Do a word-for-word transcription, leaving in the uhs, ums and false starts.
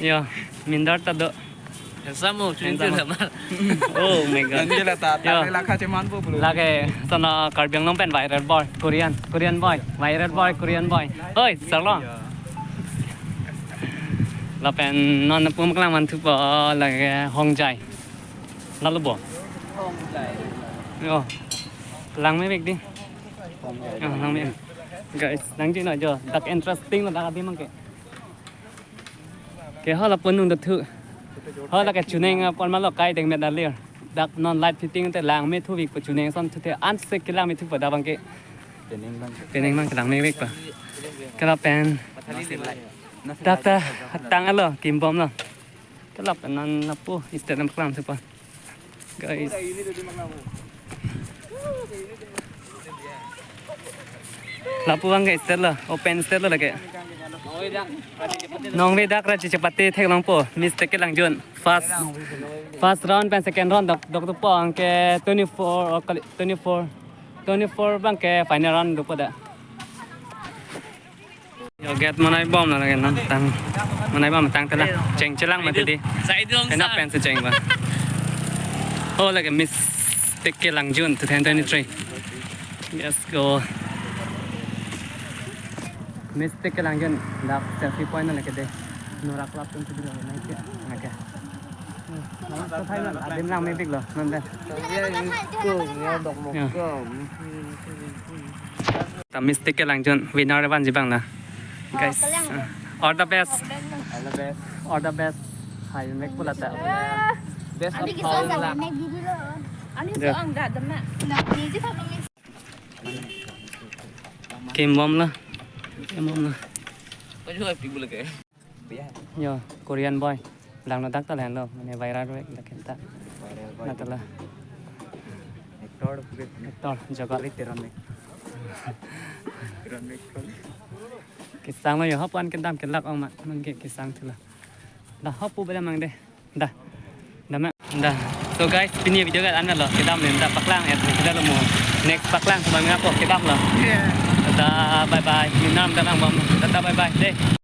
Yo, mindar ta do. Handsome mo, chin chin. Handsome. Oh my God. Nanti lah tak, yo, tak lakha cuman bu belum. Lake sana Karbi Anglong pen viral boy, Korean, Korean boy, viral boy, Korean boy. Oi, sarlo. Lapen non pum klang man thupo lake Hongjai. Lalu bo. Yo. Lang me bek di. Yo, lang me. Guys, nang jino jo. Dak interesting lo dak abhi mangke. Ke hala pon nung do thu. Hala ke chuning, ah, pon malo kai deng met alir. Dak non light fitting te lang me thu vik po chuning son thu te an se ke lang me thu po da bang ke. Penang bang. Penang bang ke lang me vik po. Ke lapen. Dak ta tang alo kimbom lo. Ke lapen non lapu stage nam klam thu po. Guys. Lapu bang ke stage lo, open stage lo lake. Nongve dak Rachi Chepate theklongpo, Miss Teke Langjun. First, first round pen second round dok, dok dopo anke twenty-four, oh, kali, twenty-four, twenty-four bang ke final round dopo da. Yo, gate monai bom na lake non tang. Monai bom tang tela. Cheng chelang mati di. Side dong. Kena sa pen si cheng ba. Oh, lake Miss Teke Langjun two thousand twenty-three. Yes, go. Miss Teke Langjun dak selfie point na lake de. Norak lap tum sidi lake nai ke. Okay. Hmm, non sa thai non adim lang me bik lo non de. Dia itu ya dok mo. Ya. Kom. Ta Miss Teke Langjun winner vanji bang na. Guys, kalang. Uh, all the best. All the best. All the best. Hai mek pula ta. Best of all luck. Ani so ang da dama. Kimbom lo. Kimbom lo. Kau juga timbul ke? Yo, Korean boy. Langno dak ta lahenlo, mane viral boy dak ta. Viral boy. Natala. Actor pure. Actor, jagat. Pure Teron mek. Teron mek. Kesang lo yo, hapu an kedam kelak ong ma, mangke kesang thulo. Da hapu bela mang de. Da. Da ma. Da. So guys, pini video kan an lo, kedam le, da paklang ya, kedam lo mo. Next paklang, bang apo kedam lo. Yeah. Da, bye bye. Minam da lang bom. Da, da, bye bye. De.